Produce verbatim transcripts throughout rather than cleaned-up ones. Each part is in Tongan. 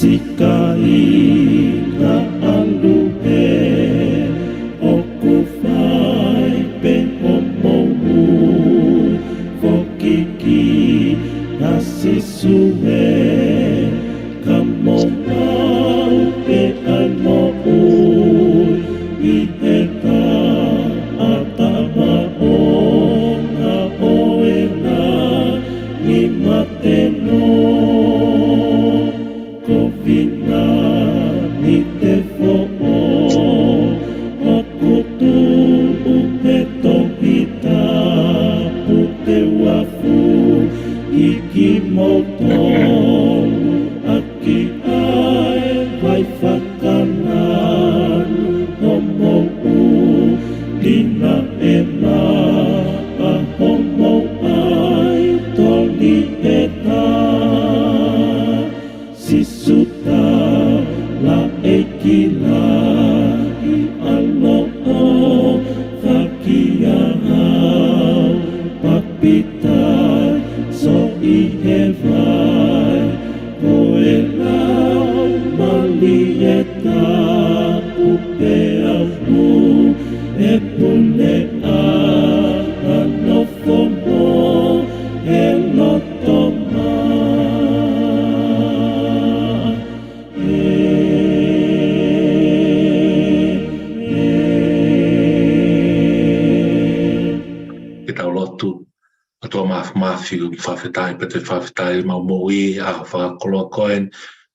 Siʻi kāinga ʻalu hē, ʻoku fai pē hoʻomou foki kia Sīsū ē, ka mou maʻu pē ʻa e moʻui ʻi he taʻataʻa maʻongoʻonga ʻo e langi mate nō. Ko Vina ni te foʻo, ʻoku tuʻu he Tohi Tapu te uafu ʻi kimoutolu, ʻaki ʻa e vai fakananu ʻo moʻui, Vina ē maʻa hoʻomou ʻaitoli ē tā. Sīsū talaʻeiki lahi, ʻaloʻofa kia au, papitaiso ʻi he vai, ko e Laumālie Tapu pea ʻoku ne puleʻanga, nofo mo e loto maʻa e. Ke tau lotu. ʻOtua Māfimafi, ʻoku fakafetaʻi pē te fakafetaʻi ʻemau moʻui ʻi he ʻaho fakakoloa ko eni,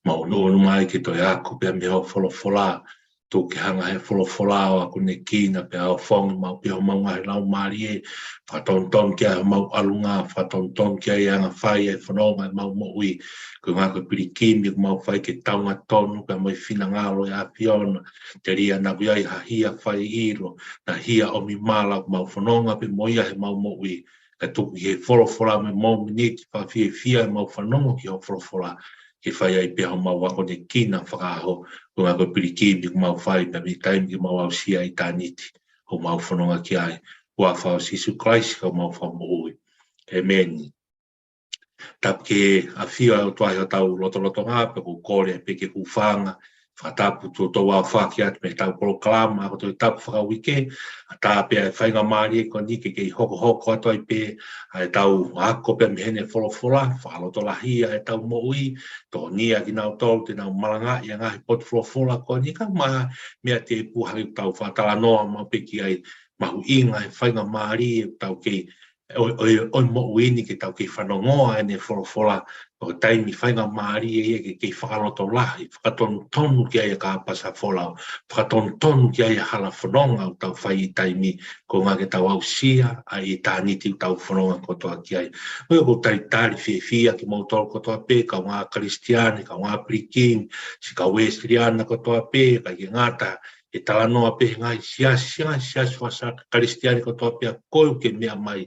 mau ʻunuʻunu mai ke toe ako pē mei hoʻo folofola, tuku ke hanga ʻe he folofola ʻo akonekina pea ʻofongi maʻu pē homau ngaahi laumālie, fakatonutonu ki ai homau ʻalunga, fakatonutonu ki ai e anga fai e fononga ʻemau moʻui. Ko e ʻuhinga ko e pilikimi ʻoku mau fai ke taungatonu pea mo e finangalo ʻo e ʻAfiona, telia naʻa ʻoku ʻi ai ha hia fai ʻilo, ha hia ʻomi mala ʻoku mau fononga pē mo ia heʻemau moʻui, kae tuku ki he folofola mo e mōmeniti fakafiefia ʻemau fanongo ki hoʻo folofola, ke fai ai pē homau akonekina fakaʻaho, ko e ʻuhinga ko e pilikimi ʻoku mau fai pē mei taimi ke mau aʻusia ʻitāniti, ʻoku mau fononga ki ai. Huafa ʻo Sīsū Kalaisi ko homau Fakamoʻui. ʻĒmeni. Tapu ki he ʻafio ʻa e ʻOtua ʻi hotau lotolotonga, pea ʻoku ou kole pē ke u hūfanga he fakatapu tuʻo tolu ʻoku ʻoatu atu mei heʻetau polokalama ako Tohi Tapu fakauike, ʻatā pē ʻa e faingamālie ko eni ke kei hokohoko atu ai pē ʻa ʻetau ako pē mei heʻene folofola, fakalotolahi ʻa ʻetau moʻui, tokoniʻi kinautolu te nau malangaʻi ʻa e ngaahi potu folofola ko eni, kae ʻumaʻā e meʻa tēpū hangē ko ʻetau fakatalanoa maʻu pē ki ai, mahuʻinga e faingamālie ʻoku tau kei ʻo, ʻo, ʻo e moʻui ni ke tau kei fanongoa ʻene folofola, ko e taimi faingamālie ia ke kei fakalotolahi, fakatonutonu ki ai e kāpasa folau, fakatonutonu ki ai e hala fononga ʻoku tau fai ʻi taimi, ko e ʻuhinga ke tau aʻusia ʻa ʻitāniti ʻoku tau fononga kotoa ki ai. Ko ia ʻoku ou talitali fiefia kimoutolu kotoa pē, kaungā Kalisitiane, kaungā pilikimi, siʻi kau Uēsiliana kotoa pē, ʻikai ke ngata he talanoa pē he ngaahi siasi, ngaahi siasi faka-Kalisitiane kotoa pē, ʻa koe ʻoku ke meʻa mai,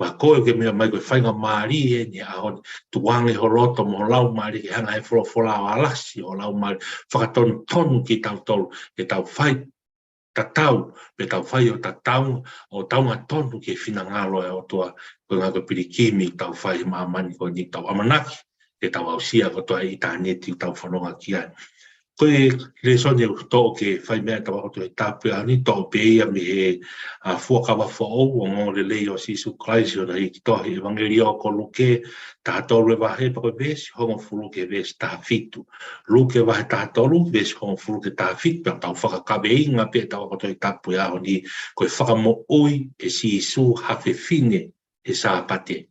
ʻa koe ʻoku ke meʻa mai, ko e faingamālie eni he ʻaho ni, tukuange ho loto mo ho laumālie ke hanga ʻe he folofola ʻo alasi ho laumālie, fakatonutonu kitautolu, ke tau fai tatau, pea tau fai ʻo tatau, ʻo taungatonu ki he finangalo ʻo e ʻOtua, ko e ʻuhinga ko e pilikimi ʻoku tau fai he māmani ko eni, tau ʻamanaki ke tau aʻusia kotoa ʻitāniti ʻoku tau fononga ki ai. Ko e lēsoni ʻoku toʻo ke fai mei ai ʻetau ako Tohi Tapu he ʻaho ni, toʻo pē ia mei he, ʻa, Fuakava Foʻou, ʻo e ongoongolelei ʻo Sīsū Kalaisi ʻi hono hiki tohi ʻEvangeliō ko Luke, taha tolu e vahe, pea ko e veesi hongofulu ki he veesi taha fitu. Luke vahe taha tolu, veesi hongofulu ki he taha fitu, pea tau fakakaveinga pē ʻetau ako Tohi Tapu he ʻaho ni, ko e fakamoʻui ʻe Sīsū ha fefine he Sāpate.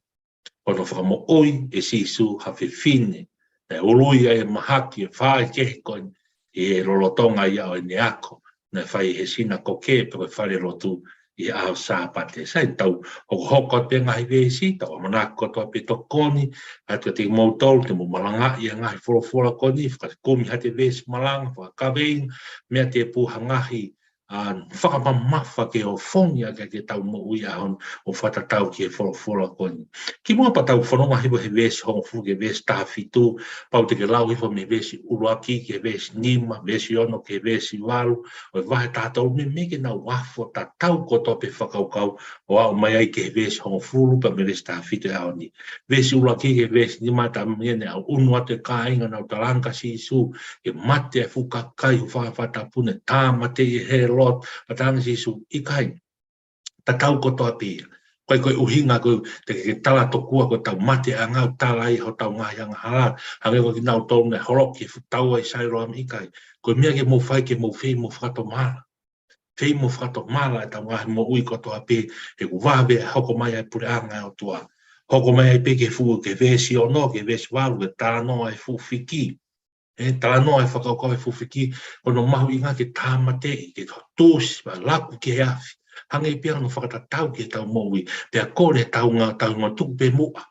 Ko hono fakamoʻui ʻe Sīsū ha fefine, naʻe ului ai e mahaki ʻo e faʻahikehe ko eni ʻi he lolotonga ia ʻo ʻene ako naʻe fai he sinakoke pe ko e falelotu ʻi he ʻaho Sāpate. Sai, tau hokohoko atu pē ngaahi veesi, tau ʻamanaki kotoa pē tokoni atu kiate kimoutolu te mou malangaʻi ʻa e ngaahi folofola ko eni, fakakumi haʻate veesi malanga, fakakaveinga, meʻa tēpū ha ngaahi ʻa fakamamafa ke ofongi ʻaki ke tau moʻui ʻa hon ʻo fakatatau ki he folofola ko eni. Kimuʻa pea tau fononga hifo he veesi hongofulu ki he veesi taha fitu, pau te ke lau hifo mei he veesi ʻuluaki ki he veesi nima, veesi ono ki he veesi valu, ʻo e vahe taha tolu meimei ke nau afo tatau kotoa pē fakakaukau ʻo aʻu mai ai ki he veesi hongofulu pea mei he veesi taha fitu ʻo e ʻaho ni. Veesi ʻuluaki ki he veesi nima, talamai ʻe he ʻunu atu e kāinga naʻa nau tala ange kia Sīsū, ke mate e fuʻu kakai ʻo e fanga fakatapu, ne tāmateʻi ʻe Hēlota, pea tala ange kia Sīsū, ʻikai, tatau kotoa pē ia. Ko e, ko e ʻuhinga ko e te ke tala tokua ko ʻetau mateʻanga ʻoku tala ai hotau ngaahi angahala, hangē ko kinautolu naʻe holoki he fuʻu taua ʻi Sailoame, ʻikai. Ko e meʻa ke mou fai ke mou fei mo fakatomala. Fei mo fakatomala ʻetau ngaahi moʻui kotoa pē, he ʻoku vave ʻa e hoko mai ʻa e puleʻanga ʻo e ʻOtua. Hoko mai ai pē ki he fuʻu, ki he veesi ono, ki he veesi valu, ke talanoa e fuʻu fiki. ʻE talanoa e fakakaukau e fuʻu fiki, ko hono mahuʻinga ke tāmateʻi, ke tuʻusi, pea laku ki he afi. Hangē pē ia hono fakatatau ki heʻetau moʻui, pea kole ʻetau ngā, tau ngā tuku pē muʻa.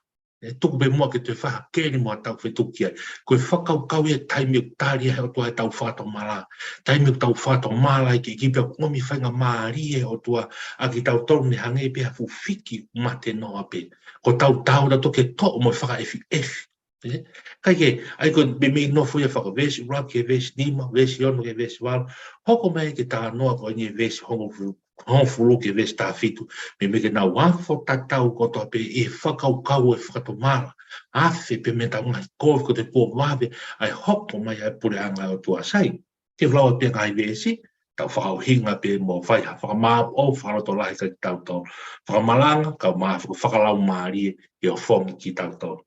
ʻE tuku pē muʻa ke toe fai ha keli mo ha taufetuki ai. Ko e fakakaukau ia e taimi ʻoku tali ai he ʻOtua ʻetau fakatomala. Taimi ʻoku tau fakatomala ai ki, ki pea ʻomi faingamālie ʻe he ʻOtua ʻa kitautolu ne hangē pē ha fuʻu fiki mate noa pē. Ko ʻetau tau na toki toʻo mo fakaʻefiʻefi. ʻE? Kae kehe, ʻa ia ko e meimei nofo ia fakaveesi ʻuluaki ki he veesi nima, veesi ono ki he veesi valu. Hoko mai ki he talanoa ko eni e veesi hongofulu, hongofulu ki he veesi taha fitu. Meimei ke nau afo tatau kotoa pē ʻi he fakakaukau e fakatomala. Afe pē mei heʻetau ngaahi kovi kotoa pē kuo vave ʻa e hoko mai ʻa e puleʻanga ʻo e ʻOtua. Sai, ke lau pē ngaahi veesi, tau fakaʻuhinga pē mo fai ha fakamāʻopoʻopo fakalotolahi kia kitautolu. Fakamalanga, kae ʻumaʻā faka-, fakalaumālie ʻe ofongi kitautolu.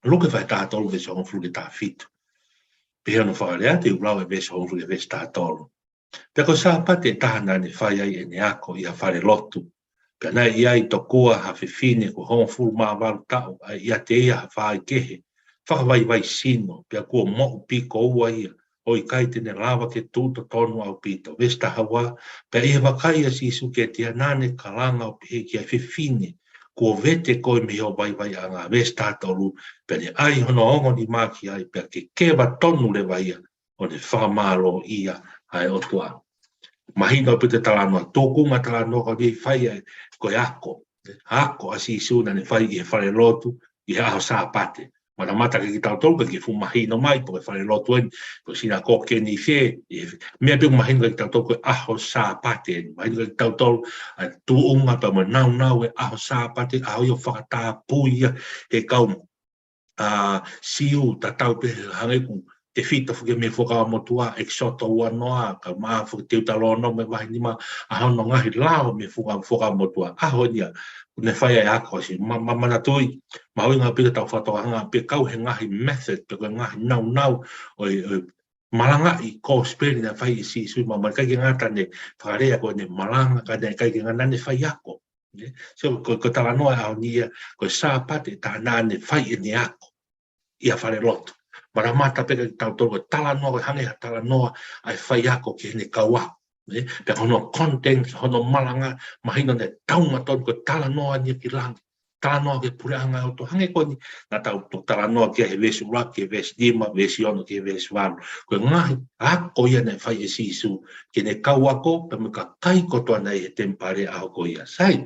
Luke vahe taha tolu veesi hongofulu ki he taha fitu. Pehē hono fakalea, te u lau e veesi hongofulu ki he veesi taha tolu. Pea ko e Sāpate ʻe taha naʻa ne fai ai ʻene ako ʻi ha falelotu. Pea naʻe ʻi ai tokua ha fefine kuo hongofulu mā valu taʻu, ʻa ia ʻiate ia ha faʻahikehe fakavaivai sino, pea kuo moʻu piko ua ia, ʻo ʻikai te ne lava ke tuʻu totonu ʻaupito. Veesi taha ua, pea ʻi he vakai ʻa Sīsū kiate ia naʻa ne kalanga ʻo pehē ki he fefine, kuo vete koe mei ho vaivaiʻanga. Veesi taha tolu, pea ne ʻai hono ongo nima ki ai, pea kekeva tonu leva ia, ʻo ne fakamālōʻia ʻa e ʻOtua. Mahino ʻaupito e talanoa, tōkunga talanoa ko eni fai ai, ko e ako. Ako ʻa Sīsū naʻa ne fai ʻi he falelotu, ʻi he ʻaho Sāpate. Matamata kiate kitautolu, ʻikai ke fuʻu mahino mai, pe ko e falelotu eni, pe ko e sinakoke eni fē, ʻi he meʻa pē ʻoku mahino kiate kitautolu ko e ʻaho Sāpate eni. Mahino kiate kitautolu, ʻa e tuʻunga pea mo e nāunau e ʻaho Sāpate, ʻaho ia ʻoku fakatapui ai ʻe he kau, ʻa, Siu, tatau pē hangē ko e tefito foki mei he Fuakava Motuʻa, ʻEkisoto ua noa, kae ʻumaʻā foki Teutalōnome vahe nima, ʻa hono ngaahi lao mei he Fuakava, Fuakava Motuʻa. ʻAho ia, ʻoku ne fai ai e ako ʻa Sīsū, ma, ma, manatuʻi, mahuʻinga pē ke tau fakatokangaʻi, pe kau he ngaahi method, pe ko e ngaahi nāunau, ʻo e, ʻo e malangaʻi kosipeli naʻe fai ʻe Sīsū, ma, ma ʻikai ke ngata ʻene fakalea ko ʻene malanga, ka naʻe ʻikai ke ngata naʻa ne fai ako. ʻE? So, ko, ko e talanoa ʻaho ni ia, ko e Sāpate ʻe taha naʻa ne fai ʻene ako ʻi ha falelotu. Matamata pē kiate kitautolu, ko e talanoa, ko e hangē ha talanoa ʻa e faiako ki heʻene kau ako. ʻE? Pea ko hono content, hono malanga, mahino naʻe taunga tonu, ko e talanoa eni ki langi. Talanoa ki he puleʻanga ʻo e ʻOtua. Hangē ko eni naʻa tau toki talanoa ki ai he veesi ʻuluaki, veesi nima, veesi ono ki he veesi valu. Ko e ngaahi ako ia naʻe fai ʻe Sīsū ki heʻene kau ako, pea mo e kakai kotoa naʻe ʻi he temipale ʻaho ko ia. Sai,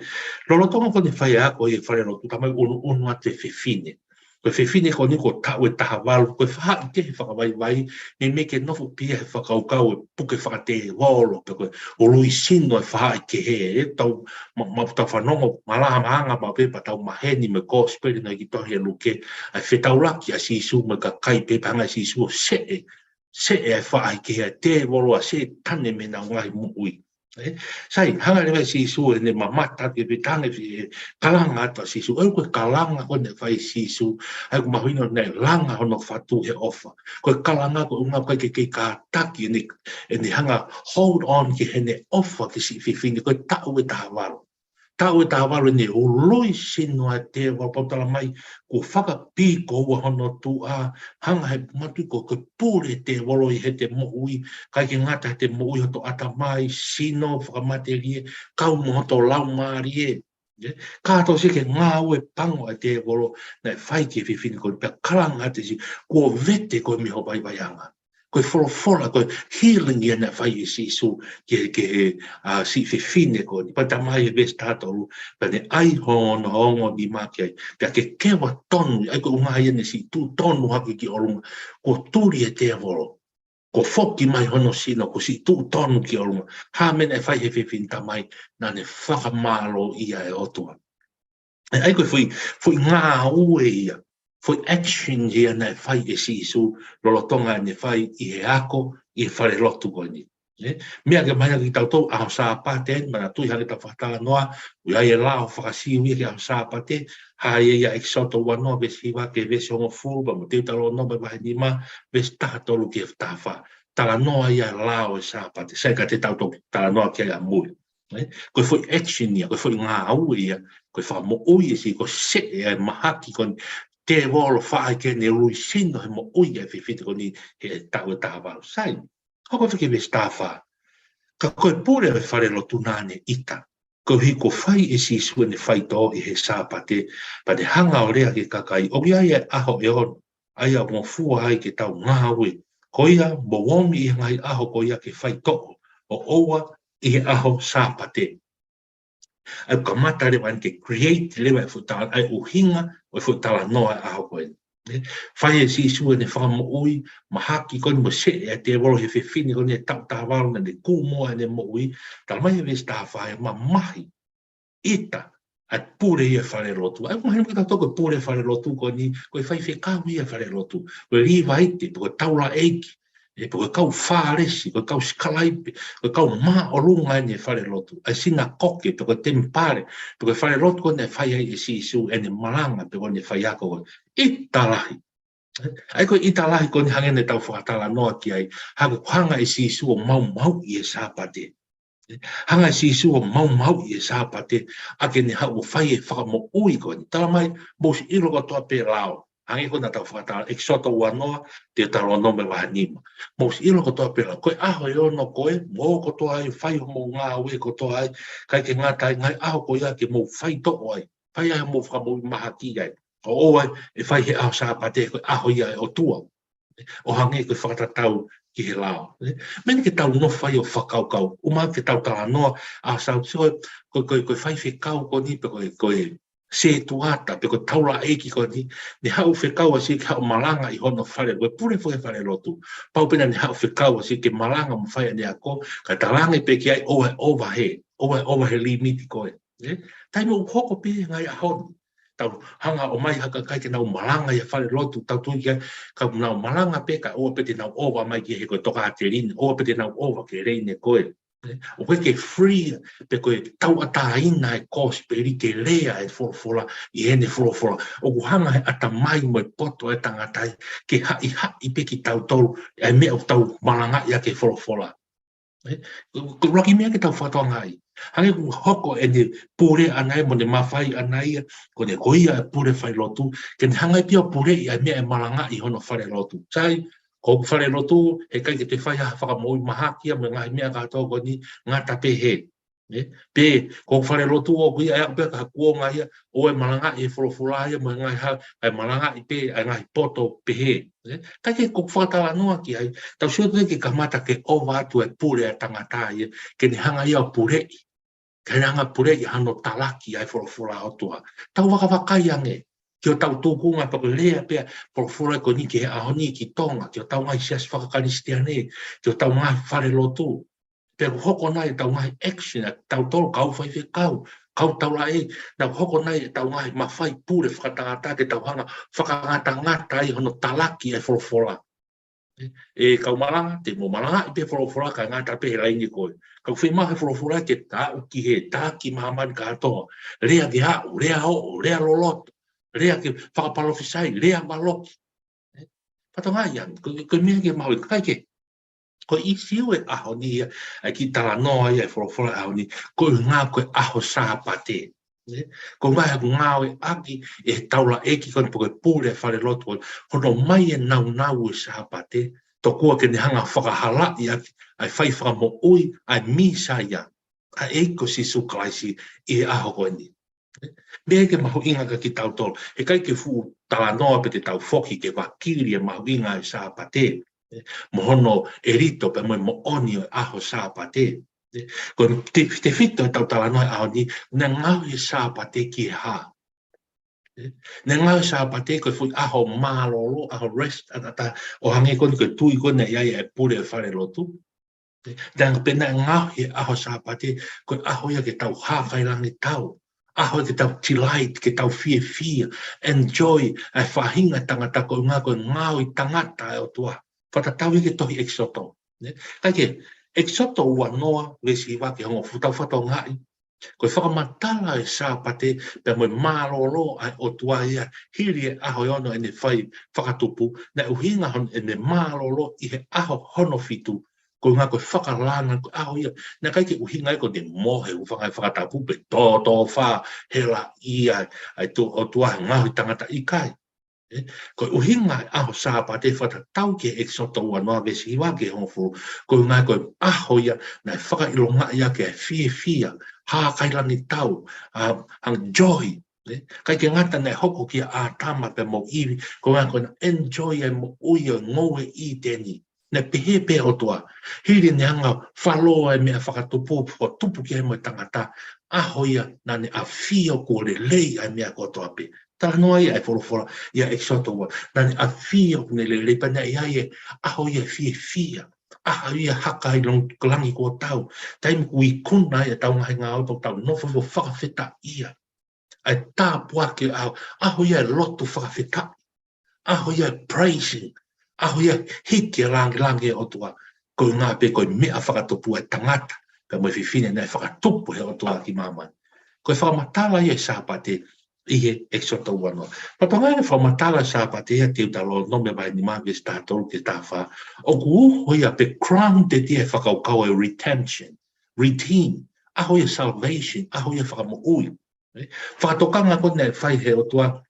lolotonga ko ʻene fai ako ʻi he falelotu, talamai ʻunuʻunu atu e fefine. Ko e fefine ko eni kuo taʻu ʻe taha valu, ko e faʻahikehe fakavaivai, meimei ke nofo pē ia he fakakaukau e puke fakatēvolo, pe ko e ului sino e faʻahikehe, ʻe tau, ma, ma, tau fanongo, malanga, malanga maʻu pē pea tau maheni mo e kosipeli naʻe ʻi he tohi ʻa Luke, ʻa e fetaulaki ʻa Sīsū mo e kakai pea hanga ʻe Sīsū ʻo seʻe, seʻe e faʻahikehe ʻa e tēvolo ʻa Sētane mei heʻenau ngaahi moʻui. ʻE? Sai, hanga leva ʻe Sīsū ʻene mamata ki he pē tange fi-, ʻe kalanga atu ʻa Sīsū. ʻOku ʻi ai e kalanga ko ē naʻe fai ʻe Sīsū, ʻa ia ʻoku mahuʻinga naʻe langa hono fatu he ʻofa. Ko e kalanga ko e ʻuhinga ʻoku ʻikai ke kei kātaki ʻene, ʻene hanga hold on ki heʻene ʻofa ki he siʻi fefine, ko e taʻu ʻe taha valu. Taʻu ʻe taha valu ʻene ului sino ʻa e tēvolo, pea talamai kuo fakapikoua hono tuʻa, hanga he matu ko, ko e pule e tēvolo ʻi heʻete moʻui, ʻikai ke ngata heʻete moʻui, hoto ʻatamai, sino, fakamatelie, kau mo hoto laumālie. ʻE? Kātoa siʻi ngāue pango ʻa e tēvolo naʻe fai ki he fefine ko eni, pea kalanga atu ʻe Sīsū, kuo vete koe mei ho vaivaiʻanga. Ko e folofola, ko e healing ia naʻe fai ʻe Sīsū ki he, ki he, ʻa, siʻi fefine ko eni. Pea talamai he veesi taha tolu, pea ne ʻai hono ongo nima ki ai. Pea ke keva tonu, ʻa ia ko e ʻuhinga ia ʻene siʻi tuʻu tonu hake ki ʻolunga. Kuo tuli e tēvolo. Kuo foki mai hono sino, kuo siʻi tuʻu tonu ki ʻolunga. Hā e meʻa naʻe fai he fefine? Talamai naʻa ne fakamālōʻia e ʻOtua. ʻA ia ko e foʻi, foʻi ngāue ia, foʻi action ia naʻe fai ʻe Sīsū lolotonga ʻene fai ʻi he ako ʻi he falelotu ko eni. ʻE, meʻa ke mahino kiate kitautolu, ʻaho Sāpate, manatuʻi hangē ko ʻetau fakatalanoa, ʻoku ʻi ai e lao faka-Siu ia ki he ʻaho Sāpate, hā ia ʻia ʻEkisoto uanoa veesi hiva ki he veesi hongofulu, pea mo Teutalōnome vahe nima, veesi taha tolu ki he taha fā. Talanoa ia e lao e Sāpate, sai ka te tau talanoa ki ai ʻamui. ʻE, ko e foʻi action ia, ko e foʻi ngāue ia, ko e fakamoʻui ʻe Sīsū, ko e seʻe ʻa e mahaki ko eni, tēvolo, fai ke ne ului sino he moʻui ʻa e fefine ko eni he taʻu ʻe taha valu. Sai, hoko atu ki he veesi taha fā. Ka ko e pule ʻo e falelotu naʻa ne ʻita, koeʻuhi kuo fai ʻe Sīsū ʻene faitoʻo ʻi he Sāpate, pea ne hanga ʻo lea ki he kakai, ʻOku ʻi ai e ʻaho ʻe ono, ʻa ia ʻoku ngofua ai ke tau ngāue. Ko ia, mou omi ʻi he ngaahi ʻaho ko ia ke faitoʻo, ʻo ʻoua ʻi he ʻaho Sāpate. ʻA ia ʻoku kamata leva ʻene ke create leva e foʻi tala-, ʻa e ʻuhinga ʻo e foʻi talanoa e ʻaho ko eni. ʻE, fai ʻe Sīsū ʻene fakamoʻui, mahaki ko eni mo e seʻe ʻa e tēvolo he fefine ko eni he taʻu taha valu naʻa ne kū muʻa ʻene moʻui, talamai he veesi taha fā ʻe mamahi, ʻita, ʻa e pule ia e falelotu. ʻA ia, mahino kiate kitautolu ko e pule e falelotu ko eni, ko e faifekau ia e falelotu. Ko e Līvaite, pe ko e taulaʻeiki, ʻe, pe ko e kau Fālesi, ko e kau sikalaipe, ko e kau māʻolunga eni e falelotu. ʻA e sinakoke, pe ko e temipale, pe ko e falelotu ko eni naʻe fai ai ʻe Sīsū ʻene malanga, pe ko ʻene faiako ko eni. ʻIta lahi. ʻA ia ko e ʻita lahi ko eni hangē naʻa tau fakatalanoa ki ai, hangē ko e hanga ʻe Sīsū ʻo maumauʻi e Sāpate. Hanga ʻe Sīsū ʻo maumauʻi e Sāpate, ʻa ia ke ne haʻu ʻo fai e fakamoʻui ko eni. Talamai, mou siʻi ʻilo kotoa pē lao. Hangē ko ʻenau fakatalanoa, ʻEkisoto uanoa, Teutalōnome vahe nima. Mou siʻi ʻilo kotoa pē lao. Ko e ʻaho ʻe ono ko ē, mou ō kotoa ai, fai hoʻomou ngāue kotoa ai, ʻikai ke ngata ai, ngaahi ʻaho ko ia ke mou faitoʻo ai. Fai ai hoʻomou fakamoʻui mahaki ai. ʻO ʻoua ʻe fai he ʻaho Sāpate, ko e ʻaho ia ʻo e ʻOtua. ʻO hangē ko e fakatatau ki he lao. Meʻa ke tau nofo ai ʻo fakakaukau. ʻUma ke tau talanoa, ʻa, sau, so, ko, ko, ko e faifekau ko eni pe ko e, ko e sētuata, pe ko e taulaʻeiki ko eni, ne haʻu fekau ʻa Sīsū ke haʻu malanga ʻi hono fale, ko e pule foki e falelotu. Pau pē naʻa ne haʻu fekau ʻa Sīsū ke malanga mo fai ʻene ako, kae talaange pē ki ai ʻoua ʻe ʻova he, ʻoua ʻe ʻova he limiti ko ē. ʻE? Taimi ʻoku hoko pē ngaahi ʻaho ni. Tau hanga ʻo ʻomai ha kakai ke nau malanga ʻi he falelotu, tau tui ki ai, ka nau malanga pē, kae ʻoua pē te nau ʻova mai ki he ko e tokāteline, ʻoua pē te nau ʻova ki he leine ko ē. ʻE? ʻOku ʻikai ke free, pe ko e tauʻatāina e kosipeli ke lea e folofola, ʻi heʻene folofola. ʻOku hanga he ʻatamai mo e poto e tangata ia, ke haʻihaʻi pē kitautolu, ʻa e meʻa ʻoku tau malangaʻi ʻaki e folofola. ʻE, ko, ko e ʻuluaki meʻa ke tau fakatokangaʻi. Hangē ʻoku hoko ʻene pule ʻana ia mo ʻene mafai ʻana ia, ko ʻene ko ia e pule falelotu, ke ne hanga pē ʻo puleʻi ʻa e meʻa ʻe malangaʻi ʻi hono falelotu. Sai, ko hoku falelotu, heʻikai ke te fai ha fakamoʻui mahaki ia mo e ngaahi meʻa kātoa ko eni, ngata pē he. ʻE, pe, ko hoku falelotu ʻoku ʻi ai ʻaʻaku pē ha kuonga ia, ʻoua ʻe malangaʻi e folofola ia mo e ngaahi ha, ʻe malangaʻi pē ʻa e ngaahi poto pehē. ʻE, ʻikai ke ko e fakatalanoa ki ai, tau sio ki he kamata ke ʻova atu e pule ʻa e tangata ia, ke ne hanga ia ʻo puleʻi. Ke ne hanga puleʻi hano talaki ʻa e folofola ʻa e ʻOtua. Tau vakavakai ange, ki hotau tūkunga pe ko e lea pē ʻa e folofola ko eni ki he ʻaho ni ki Tonga, ki hotau ngaahi siasi fakakalisitiane, ki hotau ngaahi falelotu. Pe ʻoku hoko nai ʻetau ngaahi action, ʻa tautolu kau faifekau, kau taulaʻeiki, naʻa ʻoku hoko nai ʻetau ngaahi mafai pule fakatangata ke tau hanga fakangatangata ai hono talaki e folofola. ʻE, ʻe kau malanga, te mou malangaʻi pē folofola kae ngata pē he laine ko ē. Ka ʻoku fiemaʻu he folofola ke aʻu ki he taki māmani kātoa. Lea ke aʻu, lea ʻo, lea loloto, lea ke fakapalofisai, lea valoki. ʻE, fakatokangaʻi ange, ko, ko e meʻa ke mahuʻi, ʻikai ke. Ko e ʻīsiu e ʻaho ni ia, ʻa e kiʻi talanoa ia e folofola ʻaho ni, ko e ʻuhinga ko e ʻaho Sāpate. ʻE, ko e ʻuhinga he ʻoku ngāueʻaki ʻe he taulaʻeiki ko eni pe ko e pule falelotu ko eni, hono ʻomai e nāunau e Sāpate, tokua ke ne hanga fakahalaʻi ʻaki ʻa e fai fakamoʻui ʻa e Mīsaia, ʻa e ʻEiki ko Sīsū Kalaisi ʻi he ʻaho ko eni. Meʻa ke mahuʻinga kiate kitautolu. Heʻikai ke fuʻu talanoa pe te tau foki ke vakili e mahuʻinga e Sāpate. Mo hono ʻelito pea mo e moʻoni ʻo e ʻaho Sāpate. Ko e te, tefito ʻetau talanoa he ʻaho ni, naʻe ngaohi e Sāpate ki he hā. Naʻe ngaohi e Sāpate ko e foʻi ʻaho mālōlō, ʻaho rest, ʻataʻatā, ʻo hangē ko eni ko e tui ko eni ʻa e pule ʻo e falelotu. Naʻe pehē naʻe ngaohi e ʻaho Sāpate ko e ʻaho ia ke tau hākailangitau. ʻAho ia ke tau delight, ke tau fiefia, enjoy, ʻa e faʻahinga tangata ko e ʻuhinga ko e ngāue tangata ʻa e ʻOtua. Fakatatau ia ki he tohi ʻEkisoto. Kae kehe, ʻEkisoto uanoa, veesi hiva ki he hongofulu, tau fakatokangaʻi. Ko e fakamatala e Sāpate, pea mo e mālōlō ʻa e ʻOtua ia, hili e ʻaho ʻe ono ʻene fai fakatupu, naʻe ʻuhinga hono ʻene mālōlō ʻi he ʻaho hono fitu, ko e ʻuhinga ko e fakalāngilangi ko e ʻaho ia, naʻe ʻikai ke ʻuhinga ia ko ʻene mohe, hūfanga he fakatapu pe tōtōfā, helaʻia ʻa e ʻOtua he ngaohi tangata, ʻikai. Ko e ʻuhinga e ʻaho Sāpate fakatatau ki he ʻEkisoto uanoa veesi hiva ki he hongofulu, ko e ʻuhinga ko e ʻaho ia naʻe fakaʻilongaʻi ʻaki e fiefia, hākailangitau, ʻa, hang joy. ʻIkai ke ngata naʻe hoko kia ʻĀtama pea mo ʻIvi, ko e ʻuhinga ko ʻena enjoy e moʻui ʻo e ngoue ʻi ʻĪteni. Naʻe pehē pē ʻOtua, hili ʻene hanga ʻo fālō e meʻa fakatupu, ʻo tupu ki ai mo e tangata, ʻaho ia naʻa ne ʻafio kuo lelei ʻa e meʻa kotoa pē. Talanoa ia e folofola ia ʻEkisoto ua, naʻa ne ʻafio kuo ne lelei pea naʻe ʻi ai e ʻaho ia fiefia, ʻaho ia hākailangilangitau, taimi kuo ikuna ai ʻetau ngaahi ngāue, tau nofo ʻo fakafetaʻia. ʻA e tāpuaki ʻaho, ʻaho ia e lotu fakafetaʻi. ʻAho ia e praising. ʻAho ia e hiki e lāngilangi e ʻOtua. Ko e ʻuhinga pē ko e meʻa fakatupu ʻa e tangata pea mo e fefine naʻe fakatupu he ʻOtua ki māmani. Ko e fakamatala ia e Sāpate ʻi he ʻEkisoto uanoa. Pea tokanga e fakamatala Sāpate ia Teutalōnome vahe nima veesi taha tolu ki he taha fā. ʻOku uho ia pe grounded ia he fakakaukau e redemption. Redeem. ʻAho ia salvation. ʻAho ia fakamoʻui. Fakatokanga ko eni naʻe fai he ʻOtua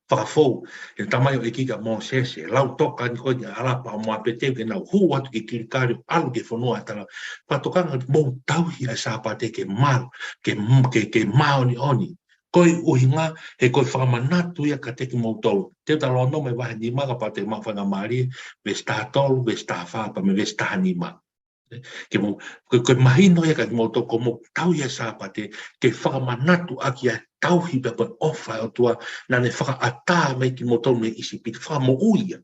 fakafou, he tamaioʻeiki kia Mōsese, lau toka ni ko eni ʻa ʻAlapa mo ʻApeteu ke nau hū atu ki Kilikali ʻo ʻalu ki he fonua ʻa e tala. Fakatokanga mou tauhi ʻa e Sāpate ke malu, ke, ke, ke māʻoniʻoni. Ko e ʻuhinga, he ko e fakamanatu ia kiate kimoutolu. Teutalōnome vahe nima kapau te mou faingamālie, veesi taha tolu, veesi taha fā, pea mo e veesi taha nima. Ke mou, ko, ko e mahino ia kiate kimoutolu, ko hoʻomou tauhi ʻa e Sāpate, ke fakamanatu ʻaki ʻa e tauhi pea mo e ʻofa ʻa e ʻOtua, naʻa ne fakaʻatā mai kimoutolu mei ʻIsipite, fakamoʻui ia.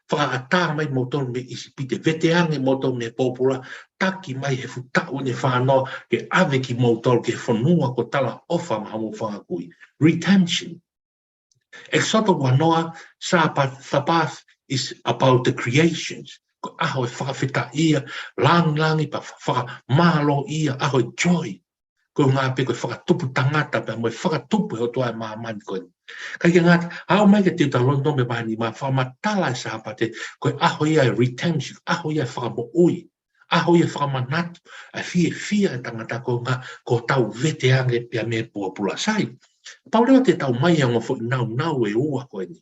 Fakaʻatā mai kimoutolu mei ʻIsipite, veteange kimoutolu mei he pōpula, taki mai he fuʻu taʻu ʻe fā noa, ke ʻave kimoutolu ki he fonua kuo talaʻofa maʻa hoʻomou fanga kui. Redemption. ʻEkisoto uanoa, Sabbath, Sabbath is about the creations. Ko e ʻaho e fakafetaʻia, lāngilangi pea fakamālōʻia, ʻaho e joy. Ko e ʻuhinga pē ko e fakatupu tangata pea mo e fakatupu he ʻOtua e māmani ko eni. ʻIkai ke ngata, aʻu mai ki he Teutalōnome vahe nima, fakamatala e Sāpate, ko e ʻaho ia e redemption, ʻaho ia e fakamoʻui. ʻAho ia e fakamanatu ʻa e fiefia e tangata ko e ʻuhinga ko hotau veteange pea mei he pōpula. Sai, pau leva te tau ʻomai e ongo foʻi naunau ʻe ua ko eni.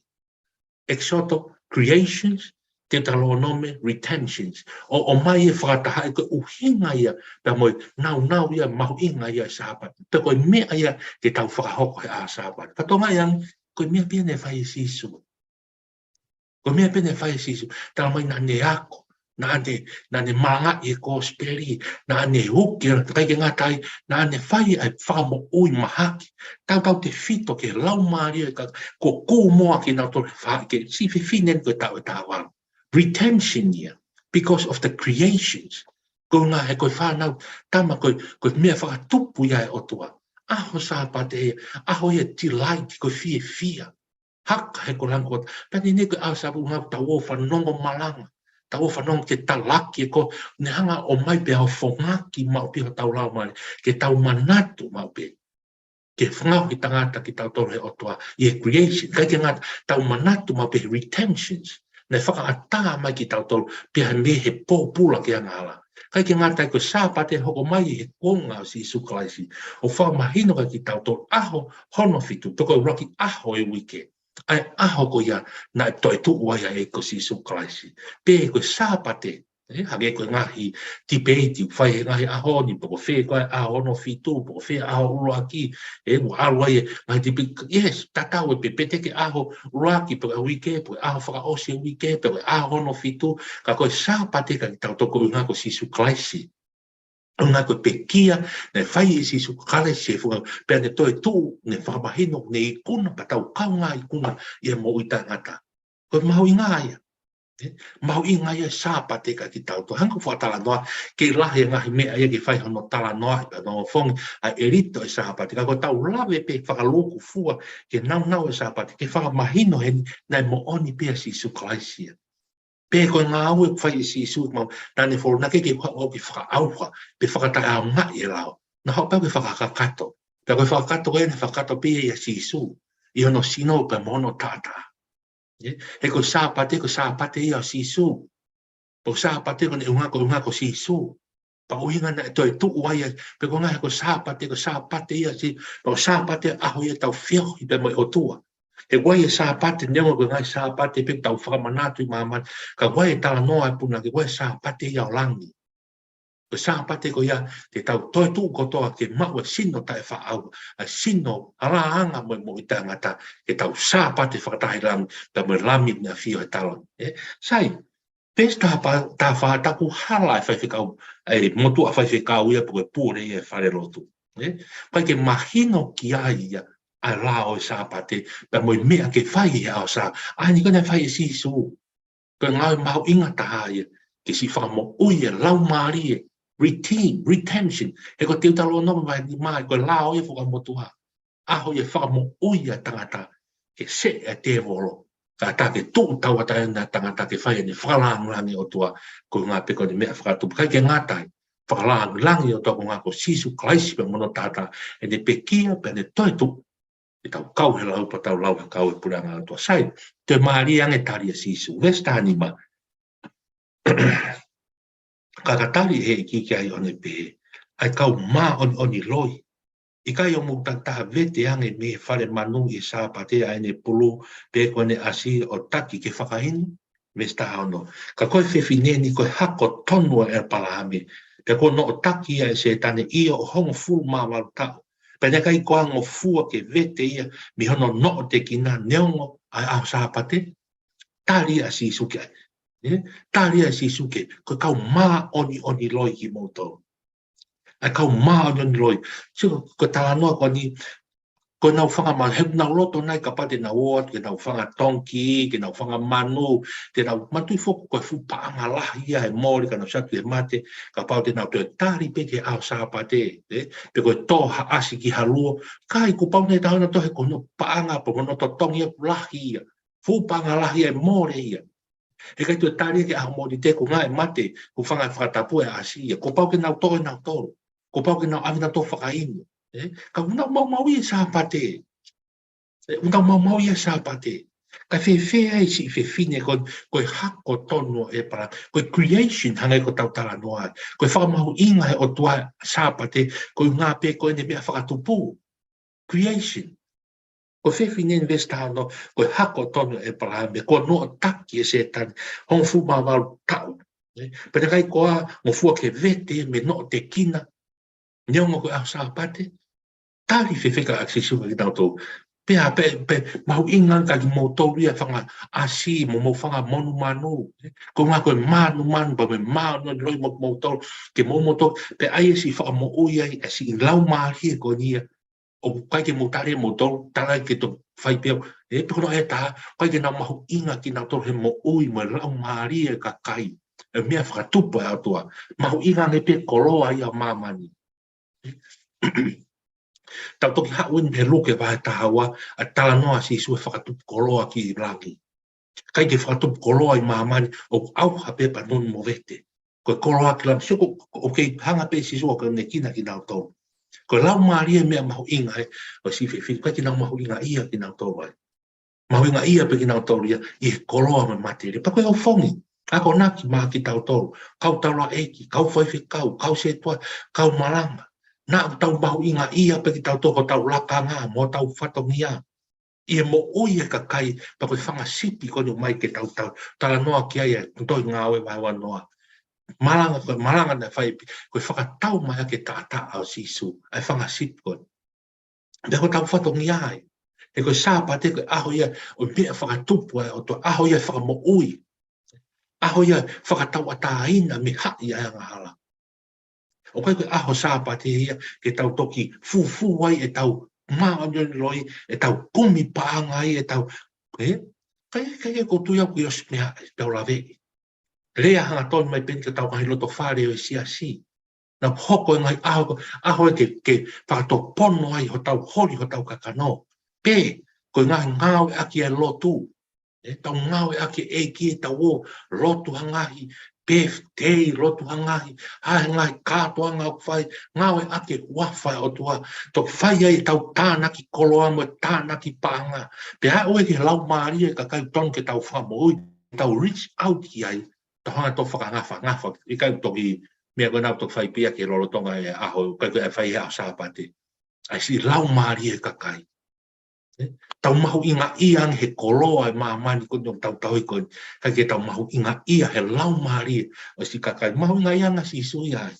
ʻEkisoto, creations, Teutalōnome, redemptions. ʻO, ʻomai e fakatahaʻi ko e ʻuhinga ia, pea mo e naunau ia, mahuʻinga ia e Sāpate. Pea ko e meʻa ia ke tau fakahoko he ʻaho Sāpate. Ka tonga ia, ko e meʻa pē ia naʻe fai ʻe Sīsū. Ko e meʻa pē ia naʻe fai ʻe Sīsū, talamai naʻa ne ako, naʻa ne, naʻa ne malangaʻi e kosipeli, naʻa ne uki, ʻikai ke ngata ai, naʻa ne fai ʻa e fakamoʻui mahaki. Tautautefito ki he laumālie ka, ko kū moa kinautolu he faʻahi, ki he siʻi fefine ko e taʻu ʻe taha valu. Redemption ia, because of the creations. Ko e ʻuhinga he ko e fānau, tama ko e, ko e meʻa fakatupu ia e ʻOtua. ʻAho Sāpate, ʻaho ia e delight, ko e fiefia. Haka he ko e langi ko ē. Pea naʻe ʻi ai ko e ʻaho Sāpate ʻoku tau ō ʻo fanongo malanga. Tau ō ʻo fanongo ki he talaki ē ko ē naʻe hanga ʻo ʻomai pea ʻo fongaki maʻu pē hotau laumālie. Ke tau manatu maʻu pē. Ke fakaʻuhinga tangata kitautolu he ʻOtua. ʻI he creation. ʻIkai ke ngata, tau manatu maʻu pē he redemptions. Naʻe fakaʻatā mai kitautolu. Pea mei he pōpula ki he angahala. ʻIkai ke ngata ai ko e Sāpate hoko mai he kuonga ʻo Sīsū Kalaisi. ʻO fakamahino kiate kitautolu ʻaho hono fitu. Pea ko e ʻuluaki ʻaho e uike. ʻA e ʻaho ko ia naʻe toetuʻu ai ʻa e ʻEiki ko Sīsū Kalaisi. Pea ko e Sāpate, ʻE, hangē ko e ngaahi tipeiti, fai he ngaahi ʻaho ni, pe ko fē ko e ʻaho hono fitu, pe ko fē ʻaho ʻuluaki, ʻe, mo ʻalu ai e ngaahi tipeiti, yes, tatau e pē pe te ke ʻaho ʻuluaki, pe ko e uike, pe ko e ʻaho fakaʻosi e uike, pe ko e ʻaho hono fitu, ka ko e Sāpate kiate kitautolu ko e ʻuhinga ko Sīsū Kalaisi. ʻUhinga ko e pekia naʻe fai ʻe Sīsū Kalaisi he funga, pea ne toetuʻu, ne fakamahino, ne ikuna, pea tau kaungā ikuna ʻi he moʻui taʻengata. Ko e mahuʻinga ia. ʻE, mahuʻinga ia Sāpate kiate kitautolu. Hangē ko e fakatalanoa, kei lahi e ngaahi meʻa ia ke fai hono talanoa, pea no fongi, ʻa e ʻelito e Sāpate. Ka ko ʻetau lave pē fakalūkufua, ke naunau e Sāpate, ke fakamahino heni, naʻe moʻoni pē ʻa Sīsū Kalaisi ia. Pe ko e ngāue ʻoku fai ʻe Sīsū mau, naʻa ne folo naʻe ʻikai ke haʻu ke fakaʻauha, pe fakataʻeʻaongaʻi e lao. Naʻe haʻu pē ke fakakakato. Pea ko e fakakakato ko ē naʻe fakakakato pē ia ʻia Sīsū. ʻI hono sino pea mo hono taʻataʻa. ʻE, he ko e Sāpate, ko e Sāpate ia ʻo Sīsū. Ko e Sāpate ko ʻene ʻuhinga ko e ʻuhinga ko Sīsū. Pea ʻuhinga naʻe toetuʻu ai, pe ko e ʻuhinga he ko e Sāpate, ko e Sāpate ia si, pea ko e Sāpate ʻaho ia ʻetau feohi pea mo e ʻOtua. He ʻoku ʻi ai e Sāpate, neongo ko e ngaahi Sāpate pē ʻoku tau fakamanatu ʻi māmani, ka ʻoku ʻi ai e talanoa ʻa e punake, ʻoku ʻi ai e Sāpate ia ʻo langi. Ko e Sāpate ko ia, te tau toetuʻu kotoa ke maʻu e sino taʻefaʻaʻauha, ʻa e sino ʻa e laʻanga mo e moʻui taʻengata, ke tau Sāpate fakataha ʻi langi, pea mo e Lami naʻe ʻafio he taloni. ʻE, sai, Veesi taha fā, taha fā, taku hala e faifekau, e motuʻa faifekau ia pe ko e pule ia e falelotu. ʻE? ʻIkai ke mahino ki ai ia, ʻa e lao e Sāpate, pea mo e meʻa ke fai he ʻaho Sā. ʻA eni ko ē naʻe fai ʻe Sīsū. Ko e ngāue mahuʻinga taha ia, ke siʻi fakamoʻui e laumālie, redeem, redemption. He ko e Teutalōnome vahe nima, ko e lao ia fakamotuʻa. ʻAho ia fakamoʻui ʻa e tangata, ke seʻe ʻa e tēvolo. Ka ta ke tuʻu tauʻatāina ʻa e tangata ke fai ʻene fakalāngilangi ʻOtua, ko e ʻuhinga pē ko ʻene meʻa fakatupu. ʻIkai ke ngata ai, fakalāngilangi ʻOtua ko e ʻuhinga ko Sīsū Kalaisi pea mo hono taʻataʻa, ʻene pekia pea ne toetuʻu. Ke tau kau he lau pea tau lau he kau e puleʻanga ʻOtua. Sai, toe mālie ange tali ʻa Sīsū. Veesi taha nima. Ka ka tali ʻe he ʻEiki ki ai ʻo ne pehē, ʻa e kau māʻoniʻoni loi. ʻIkai ʻoku mou takitaha vete ange mei he fale manu ʻi he Sāpate ʻa ʻene pulu pe ko ʻene ʻasi ʻo taki ke fakainu? Veesi taha ono. Ka ko e fefine ni ko e hako tonu ʻo ʻĒpalahame, pea kuo noʻotaki ia ʻe Sētane ʻi he hongofulu mā valu taʻu. Pea naʻe ʻikai ko ha ngofua ke vete ia mei hono noʻotekina neongo ʻa e ʻaho Sāpate. Tali ʻa Sīsū ki ai. ʻE? Tali ʻa Sīsū ki ai. Ko e kau māʻoniʻoni loi kimoutolu. ʻA e kau māʻoniʻoni loi. Sio, ko e talanoa ko eni, ko ʻenau fanga manu, he ʻoku nau loto nai kapau te nau ō atu ke nau fanga tonki, ke nau fanga manu, te nau manatuʻi foki ko e fuʻu paʻanga lahi ia ʻe mole ka nau sio atu ki he mate, kapau te nau toe tali pē ki he ʻaho Sāpate, ʻe? Pe ko e tō ha ʻasi ki ha luo, ʻikai, kuo pau naʻe tau na tohe ko hono paʻanga, pe ko hono totongi ʻoku lahi ia. Fuʻu paʻanga lahi ia ʻe mole ia. He ʻikai toe tali ki he ʻaho Mōnite ko e ngāue mate, ko e fanga fakatapu e ʻasi ia. Kuo pau ke nau tō ʻe nautolu. Kuo pau ke nau ʻave nautolu fakainu. ʻE? Ka ʻoku nau maumauʻi e Sāpate. ʻE, ʻoku nau maumauʻi e Sāpate. Ka fēfē ai siʻi fefine ko, ko e hako tonu ʻo ʻĒpalahame. Ko e creation hangē ko ʻetau talanoa. Ko e fakamahuʻinga he ʻOtua Sāpate, ko e ʻuhinga pē ko ʻene meʻa fakatupu. Creation. Ko e fefine ni veesi taha ono, ko e hako tonu ʻo ʻĒpalahame, kuo noʻotaki ʻe Sētane, hongofulu mā valu taʻu. ʻE, pea naʻe ʻikai ko ha ngofua ke vete mei hono noʻotekina, neongo ko e ʻaho Sāpate, tali fēfē ʻa Sīsū kiate kinautolu. Pea, pe, pe, mahuʻinga ange kiate kimoutolu ia fanga ʻasi mo homou fanga monumanu. ʻE, ko e ʻuhinga ko e manumanu, pea mo e māʻoniʻoni loi mo kimoutolu, ke mou moutolu, pea ʻai ʻe siʻi fakamoʻui ai, ʻa siʻi laumālie ko eni ia, ʻoku ʻikai ke mou tali ʻe moutolu, tala ke toe fai pē au. ʻE, pe ko hono ʻai ʻe taha, ʻikai ke nau mahuʻinga kinautolu he moʻui mo e laumālie ʻa e kakai. ʻE meʻa fakatupu ʻa e ʻOtua. Mahuʻinga ange pē koloa ia ʻo māmani. Tau toki haʻu eni he Luke vahe taha ua, ʻa e talanoa ʻa Sīsū he fakatupu koloa ki langi. ʻIkai ke fakatupu koloa ʻi māmani, ʻoku ʻauha pē pea nonu mo vete. Ko e koloa ki langi, sio ko, ko, ʻoku kei hanga pē ʻe Sīsū ʻo ʻikai ke ne kina kinautolu. Ko e laumālie meʻa mahuʻinga ē, ʻo siʻi fefine, ʻikai ke nau mahuʻingaʻia kinautolu ai. Mahuʻingaʻia pē kinautolu ia, ʻi he koloa mo e mate. Pea ko e ʻofongi, akonaki maʻa kitautolu, kau taulaʻeiki, kau faifekau, kau sētuata, kau malanga. Naʻa tau mahuʻingaʻia pē kitautolu, ko hotau lakanga, mo hotau fatongia. ʻI he moʻui e kakai, pea ko e fanga sipi ko eni ʻoku ʻomai ke tau tau, talanoa ki ai ʻa e tohi Ngāue vahe ua noa. malanga, ko e malanga naʻe fai pē, ko e fakatau mai ʻa e taʻataʻa ʻo Sīsū, ʻa e fanga sipi ko ē. Pea ko hotau fatongia ia. He ko e Sāpate ko e ʻaho ia ʻo e meʻa fakatupu ʻa e ʻOtua, ʻaho ia fakamoʻui. ʻAho ia fakatauʻatāina mei he haʻi ʻa e angahala. ʻOku ʻikai ko e ʻaho Sāpate ia ke tau toki fufū ai ʻetau māʻoniʻoni loi, ʻetau kumi paʻanga ai, ʻetau, ē? ʻIkai, ʻikai ke u tui au kuo ʻosi meʻa, pea u laveʻi. Lea hangatonu mai pē eni ki hotau ngaahi loto fale ʻo e siasi. Naʻa hoko e ngaahi ʻaho, ʻaho ia ke, ke fakatopono ai hotau holi, hotau kakano. Pea ko e ngaahi ngāueʻaki ʻa e lotu. ʻE, tau ngāueʻaki e ʻEiki ʻetau ō, lotu ha ngaahi, birthday, lotu ha ngaahi, ha ngaahi kātoanga ʻoku fai, ngāueʻaki e huafa ʻo e ʻOtua, toki fai ai ʻetau tānaki koloa mo e tānaki paʻanga. Pea aʻu ē ki he laumālie ʻo e kakai ʻoku totonu ke tau fakamoʻui, tau reach out ki ai, tau hanga ʻo fakafangafangafa, ʻikai toki, meʻa ko ena ʻoku toki fai pē ia ki he lolotonga ʻo e ʻaho, ʻikai ko e fai he ʻaho Sāpate. ʻA e siʻi laumālie ʻo e kakai. Ē? Tau mahuʻingaʻia ange he koloa ʻo e māmani ko eni ʻoku tau tauhi ko eni. ʻIkai ke tau mahuʻingaʻia he laumālie ʻo e siʻi kakai. Mahuʻingaʻia ange ʻa Sīsū ia ai.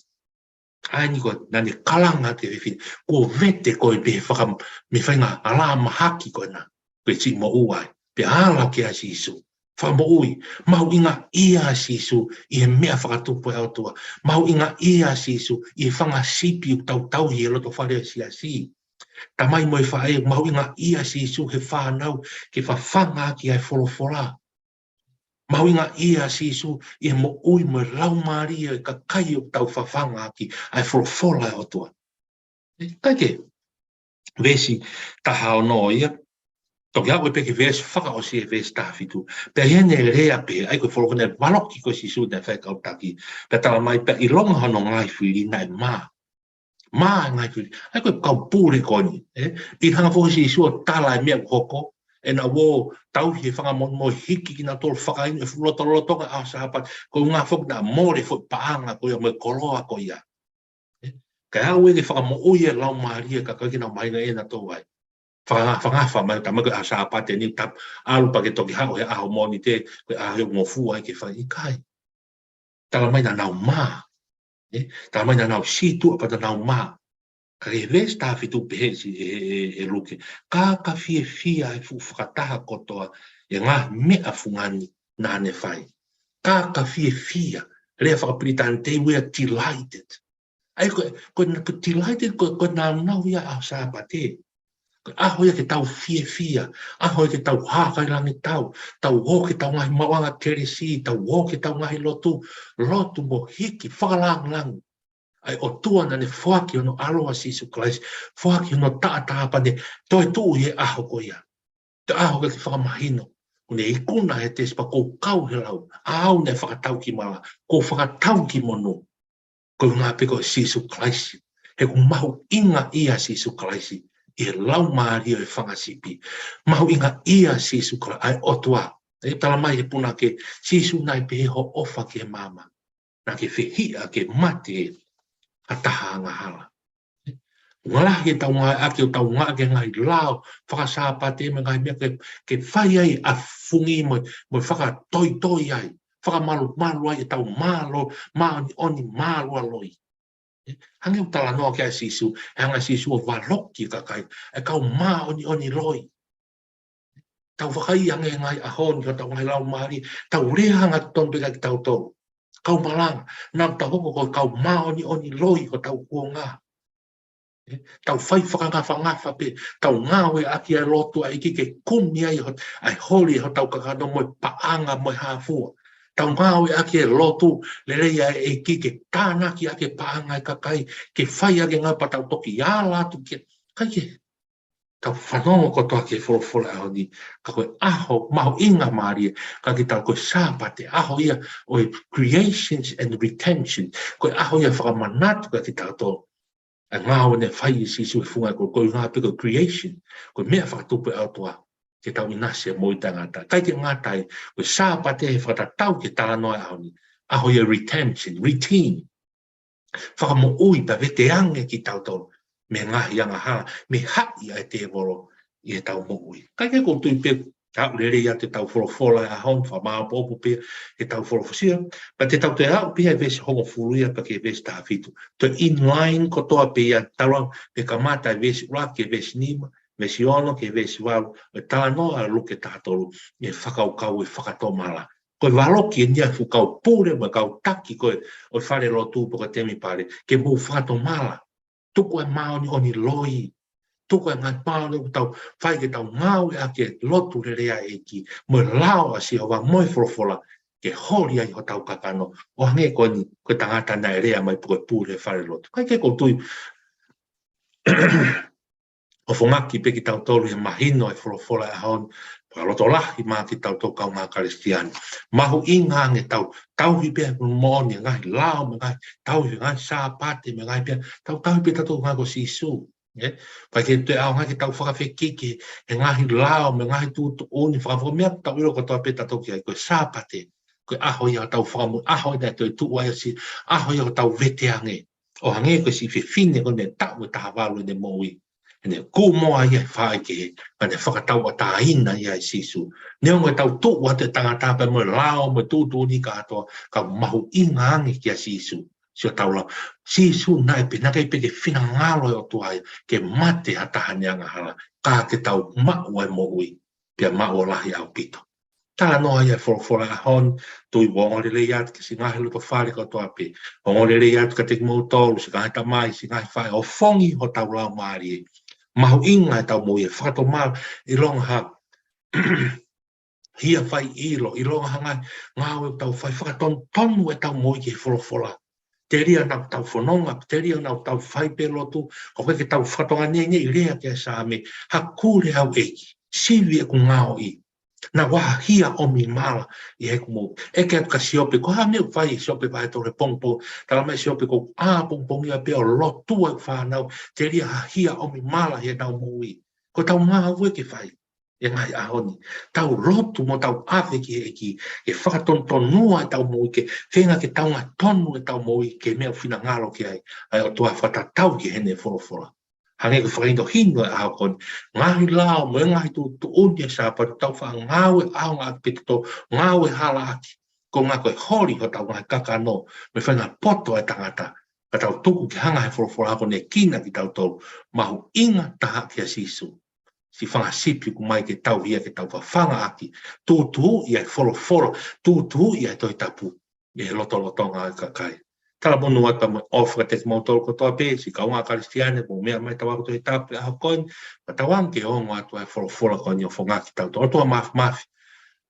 ʻA eni ko ē, naʻa ne kalanga ki he fefine. Kuo vete koe mei he faka-, mei he faʻahinga hala mahaki ko ena. Ko e siʻi moʻua ai. Pea ala ki ai ʻa Sīsū. Fakamoʻui. Mahuʻingaʻia ʻa Sīsū ʻi he meʻa fakatupu ʻa e ʻOtua. Mahuʻingaʻia ʻa Sīsū ʻi he fanga sipi ʻoku tau tauhi he loto fale ʻo e siasi. Tamai mo e faʻē, mahuʻingaʻia ʻa Sīsū he fānau ke fafangaʻaki ʻa e folofola. Mahuʻingaʻia ʻa Sīsū ʻi he moʻui mo e laumālie ʻo e kakai ʻoku tau fafangaʻaki ʻa e folofola ʻa e ʻOtua. Ē, kae kehe, veesi taha ono ia, toki aʻu pē ki he veesi fakaʻosi ʻo e veesi taha fitu. Pea ʻi heʻene lea pē, ʻa ia ko e folofola naʻe valoki ko ē ʻe Sīsū naʻe fai ʻe he kau taki. Pea talamai pea ʻilonga hono ngaahi fili naʻe mā. Mā e ngaahi fili. ʻA ia ko e kau pule ko eni, ē? ʻI he hanga foki ʻe Sīsū ʻo tala e meʻa ʻoku hoko, ʻenau ō tauhi e fanga monumonu, hiki kinautolu fakainu he fuʻu lotolotonga ʻaho Sāpate, ko e ʻuhinga foki naʻa mole foki e paʻanga ko ia mo e koloa ko ia. Ē? Kae aʻu ē ke fakamoʻui e laumālie ʻo e kakai ke nau mahino ʻe nautolu ai. Fakafangafangafa mai, talamai ko e ʻaho Sāpate ni, tau ʻalu pea ke toki haʻu he ʻaho Mōnite, ko e ʻaho ʻoku ngofua ai ke fai, ʻikai. Talamai naʻa nau mā. Ē? Talamai naʻa nau sītuʻa pea naʻa nau mā. Ka ʻi he veesi taha fitu pehē ʻe, ʻe, ʻe, ʻe Luke. Ka ka fiefia ʻa e fuʻu fakataha kotoa ʻi he ngaahi meʻa fungani naʻa ne fai. Ka ka fiefia, lea fakapilitānia, they were delighted. ʻA ia ko, ko, ko delighted, ko, ko e nāunau ia ʻaho Sāpate. Ko e ʻaho ia ke tau fiefia, ʻaho ia ke tau hākailangitau, tau ō ki heʻetau ngaahi maʻuʻanga kelesi, tau ō ki heʻetau ngaahi lotu, lotu mo hiki, fakalāngilangi ʻa e ʻOtua naʻa ne foaki hono ʻAlo ʻa Sīsū Kalaisi, foaki hono taʻataʻa pea ne toetuʻu ʻi he ʻaho ko ia. Ko e ʻaho ke fakamahino, kuo ne ikuna he tesi pea kuo u kau he lau, ʻa au naʻe fakatau ki mala, kuo u fakatau ki monū. Ko e ʻuhinga pē ko Sīsū Kalaisi. He ʻoku mahuʻingaʻia ʻa Sīsū Kalaisi ʻi he laumālie ʻo e fanga sipi. Mahuʻingaʻia ʻa Sīsū Kalaisi, ʻa e ʻOtua. ʻE talamai ʻe he punake, Sīsū naʻe pehē hoʻo ʻofa ki he māmani. Naʻa ke fehiʻa ke mate ha taha angahala. ʻOku lahi ʻetau ngāueʻaki, ʻoku tau ngāueʻaki e ngaahi lao faka-Sāpate mo e ngaahi meʻa ke, ke fai ai ʻa e fungi mo, mo fakatoitoi ai, fakamalumalu ai ʻetau mālō, māʻoniʻoni, mālualoi. Hangē ʻoku talanoa ki ai ʻa Sīsū, he hanga ʻe Sīsū ʻo valoki e kakai, e kau māʻoniʻoni loi. Tau vakai ange he ngaahi ʻaho ni ki hotau ngaahi laumālie, tau lea hangatonu pē kia kitautolu. Kau malanga, naʻa tau hoko ko e kau māʻoniʻoni loi hotau kuonga. Ē, tau fai fakangafangafa pē, tau ngāueʻaki ʻa e lotu ʻa e ʻEiki ke kumi ai hot-, ʻa e holi hotau kakano mo e paʻanga mo e hā fua. Tau ngāueʻaki e lotu lelei ʻa e ʻEiki ke tānaki ʻaki e paʻanga ʻa e kakai, ke fai ʻaki e ngāue pea tau toki ala atu ke, ʻikai ke tau fanongo kotoa ki he folofola ʻaho ni, ka ko e ʻaho mahuʻinga mālie, ka ki tau ko e Sāpate, ʻaho ia ʻo e creations and retention, ko e ʻaho ia fakamanatu kia kitautolu ʻa e ngāue naʻe fai ʻe Sīsū he funga ko, ko e ʻuhinga pē ko e creation, ko e meʻa fakatupu ʻa e ʻOtua, ke tau ʻinasi mo e tangata. ʻIkai ke ngata ai, ko e Sāpate he fakatatau ki he talanoa ʻaho ni, ʻaho ia retention, redeem. Fakamoʻui pea veteange kitautolu mei he ngaahi angahala, mei he haʻi ʻa e tēvolo ʻi heʻetau moʻui. ʻIkai ke u tui pē Aʻu lelei atu ʻetau folofola ʻa e ʻaho ni, fakamāʻopoʻopo pē ʻetau folofola. Pea te tau toe aʻu pē ʻi he veesi hongofulu ia pea ki he veesi taha fitu. Toe in line kotoa pē ia, talu ange mei he kamata ʻi he veesi ʻuluaki ki he veesi nima, veesi ono ki he veesi valu, ʻo e talanoa ʻa Luke taha tolu, ʻi he fakakaukau ʻo e fakatomala. Ko e valoki eni ia ʻa e fuʻu kau pule mo e kau taki ko ē ʻo e falelotu pe ko e temipale, ke mou fakatomala. Tuku e māʻoniʻoni loi. Tuku e ngaahi māʻoniʻoni ʻoku tau fai ke tau ngāueʻaki e lotu lelei ʻa e ʻEiki, mo e lao ʻa Sihova, mo e folofola, ke holi ai hotau kakano. ʻO hangē ko eni, ko e tangata naʻe lea mai pe ko e pule falelotu. Kae kehe ʻoku ou tui ʻoku fongaki pē kitautolu ʻi he mahino e folofola ʻa e ʻaho ni, fakalotolahi mai kiate kitautolu kaungā Kalisitiane. Mahuʻinga ange ʻetau tauhi pē moʻoni e ngaahi lao, mo e ngaahi tauhi, ngaahi Sāpate, mo e ngaahi pea, tau tauhi pē tautolu ngaahi ko Sīsū. ʻE? Pea ʻikai ke toe ʻaonga ke tau fakafekiki he ngaahi lao, mo e ngaahi tuʻutuʻuni, fakafoki meʻa tau ʻilo kotoa pē tautolu ki ai, ko e Sāpate. Ko e ʻaho ia ʻo ʻetau fakamoʻui, ʻaho ia naʻe toetuʻu ai ʻa Sīsū, ʻaho ia ʻo ʻetau veteange. ʻO hangē ko e siʻi fefine ko ē naʻe taʻu ʻe taha valu ʻene moʻui. ʻEne kū moa ia he faʻahikehe, ka ne fakatauʻatāina ia ʻe Sīsū. Neongo ʻetau tuʻu atu e tangata pea mo e lao mo e tuʻutuʻuni kātoa, ka mahuʻinga ange kia Sīsū. Sio tau lau, Sīsū naʻe pehē naʻe ʻikai pē ke finangalo e ʻOtua ia ke mate ha taha ʻene angahala, ka ke tau maʻu ai moʻui, pea maʻu ʻo lahi ʻaupito. Talanoa ia e folofola ʻa e ʻaho ni, tui ʻoku ongo lelei atu ki he siʻi ngaahi loto fale kotoa pē. Ongo lelei atu kiate kimoutolu, siʻi ngaahi tamai, siʻi ngaahi faʻē, ʻo fongi hotau laumālie. Mahuʻinga ʻetau moʻui he fakatomala, ʻilonga ha hia fai ʻilo, ʻilonga ha ngaahi ngāue ʻoku tau fai, fakatonutonu ʻetau moʻui ki he folofola. Telia naʻa tau fononga, telia naʻa tau fai pē lotu, ʻoku ʻikai ke tau fakatonga nei nei lea ki he Saame, haʻaku lea ʻEiki, sivi ʻeku ngaohi. Naʻa ku hia ʻomi mala ʻi heʻeku moʻui. ʻEke atu kia Siope, ko e hā e meʻa ʻoku fai ʻe Siope vahe tolu he pongipongi, tala mai ʻe Siope ko e ʻā pongipongia pē ʻo lotua e fānau, telia ha hia ʻomi mala ʻi heʻenau moʻui. Ko ʻetau ngāue ke fai ʻi he ngaahi ʻaho ni. Tau lotu mo tau ʻave ki he ʻEiki, ke fakatonutonua ʻetau moʻui ke feinga ke taungatonu ʻetau moʻui ki he meʻa ʻoku finangalo ki ai ʻa e ʻOtua fakatatau ki heʻene folofola. Hangē ko e fakahinohino ʻa e ʻaho ko eni. Ngaahi lao mo e ngaahi tuʻutuʻuni ʻa e Sāpate ʻoku tau faʻa ngāue ʻaonga ʻaki pē tautolu, ngāue hala ʻaki. Ko e ngaahi ko e holi hotau ngaahi kakano, mo e faʻahinga poto ʻa e tangata. Ka tau tuku ke hanga he folofola ʻo ne kina kitautolu, mahuʻinga taha kia Sīsū. Siʻi fanga sipi ʻoku ʻomai ke tauhi ia ke tau fafanga ʻaki, tūtuuʻi ʻa e folofola, tūtuuʻi ʻa e Tohi Tapu ʻi he lotolotonga ʻo e kakai. Talamonū atu mo e ʻofa kiate kimoutolu kotoa pē, siʻi kaungā Kalisitiane, mou meʻa mai tau ako Tohi Tapu he ʻaho ko eni, pea tau ange ke ongo atu ʻa e folofola ko eni ʻo fongaki kitautolu. ʻOtua Māfimafi,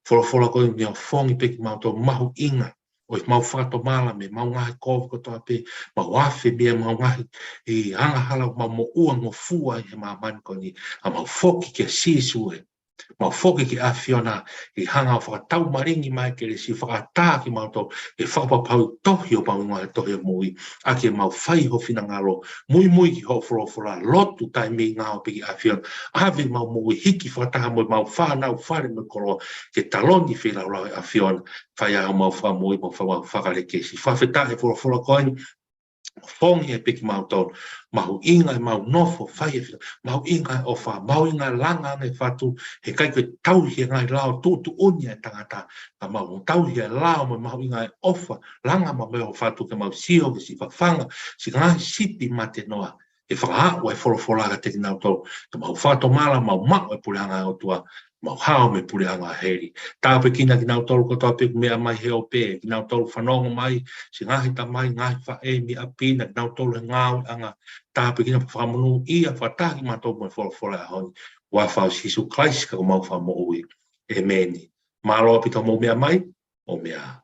folofola ko eni ʻoku ne ʻofongi pē kimautolu, mahuʻinga ʻo ʻemau fakatomala mei heʻemau ngaahi kovi kotoa pē, mau afe mei heʻemau ngaahi angahala ʻoku mau moʻua ngofua ʻi he māmani ko eni, ka mau foki kia Sīsū ē. Mau foki ki he ʻAfiona, ʻi he hanga ʻo fakataumalingi mai e kelesi, fakaʻatā kimautolu, ke fakapapauʻi tohi ʻo mau ngaahi tohi ʻo moʻui, ʻaki ʻemau fai ho finangalo, muimui ki hoʻo folofola, lotu taimi ngāue pē ki he ʻAfiona, ʻave ʻemau moʻui hiki fakataha mo ʻemau fānau, fale mo e koloa, ke taloni feilaulau ʻa e ʻAfiona, fai ʻa homau fakamoʻui mo homau fakalekesi. Fakafetaʻi he folofola ko eni, ʻoku fongi ai pē kimautolu, mahuʻinga ʻemau nofo, fai e fia, mahuʻinga e ʻofa, mahuʻinga e langa ange e fatu, he ʻikai ko e tauhi e ngaahi lao tuʻutuʻuni ʻa e tangata, ka mau tauhi e lao mo e mahuʻinga e ʻofa, langa mo e ʻofa atu ke mau sio ki he siʻi fafanga, siʻi ngaahi sipi mate noa, ke fakaaʻu e folofola kiate kinautolu, ke mau fakatomala, mau maʻu e puleʻanga ʻo e ʻOtua, mau hao mei he puleʻanga ʻo heli. Tāpuekina kinautolu kotoa pē ʻoku meʻa mai he ope, kinautolu fanongo mai, siʻi ngaahi tamai, ngaahi faʻē mei ʻapi na, kinautolu he ngāueʻanga, tāpuekina pea fakamonūʻia, fakataha kimautolu mo e folofola ʻo e ʻaho ni, huafa ʻo Sīsū Kalaisi ko homau Fakamoʻui. ʻĒmeni. Mālō ʻaupito hoʻomou meʻa mai, mou meʻa ā.